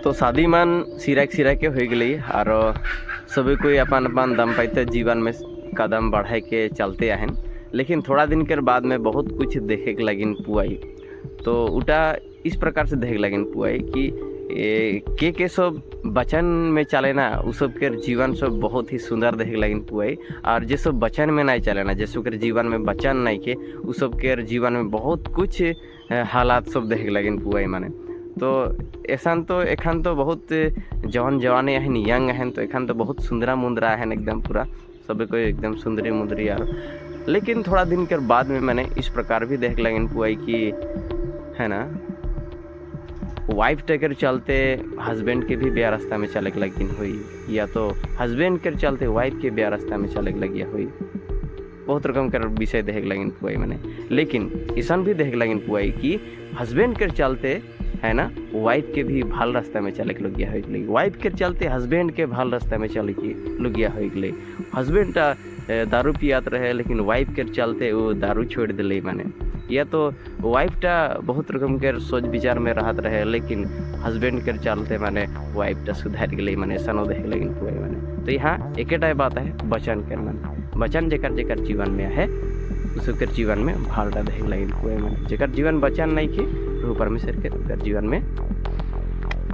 तो शादी मन सिरा सिरा के हो गई और सभी कोई अपन अपन दम पाते जीवन में कदम बढ़ाए के चलते आहन। लेकिन थोड़ा दिन के बाद में बहुत कुछ देखे के लगिन पुआई। तो उटा इस प्रकार से देखे लगिन पुआई कि के सब वचन में चले ना, उ सब के जीवन सब बहुत ही सुंदर देखे लगिन पुआई। और जे सब वचन में नहीं चले ना, जे सब के जीवन में वचन नहीं के, उ सब के जीवन में बहुत कुछ हालात सब देखे लगिन पुआई माने। तो ऐसा तो एखान तो बहुत जवान जवानी ahन, यंग ahन, तो एखान तो बहुत सुंदरा मुंदरा ahन, एकदम पूरा सब कोई एकदम सुंदरी मुंदरी यार। लेकिन थोड़ा दिन के बाद में मैंने इस प्रकार भी देख लगिन पुआई कि है ना, वाइफ टेकर चलते हस्बैंड के भी बेया रास्ता में चले के लगिन हुई, या तो हस्बैंड के चलते वाइफ के बेया रास्ता में चले के लगिया हुई। बहुत रकम के विषय देख लगिन पुआई मैंने। लेकिन ऐसा भी देख लगिन पुआई कि हस्बैंड के चलते है ना, वाइफ के भी भाल रास्ता में चले के लगिया हो गई, वाइफ के चलते हस्बैंड के भाल रास्ता में चले के लगिया हो गई। हस्बैंड दारू पियात रहे, लेकिन वाइफ के चलते वो दारू छोड़ दिले माने। या तो वाइफ टा बहुत रकम के सोच विचार में रहत रहे, लेकिन हस्बैंड के चलते माने वाइफ टा सुधार गई माने। ऐसा देख लगिन पुआई माने। तो यहाँ एकेटा बात है, वचन के माने। वचन जेकर जेकर जीवन में है, उसके जीवन में भालटा देख लगिन पुआई माने। जेकर जीवन वचन नहीं के, प्रभु परमेश्वर के उनकर जीवन में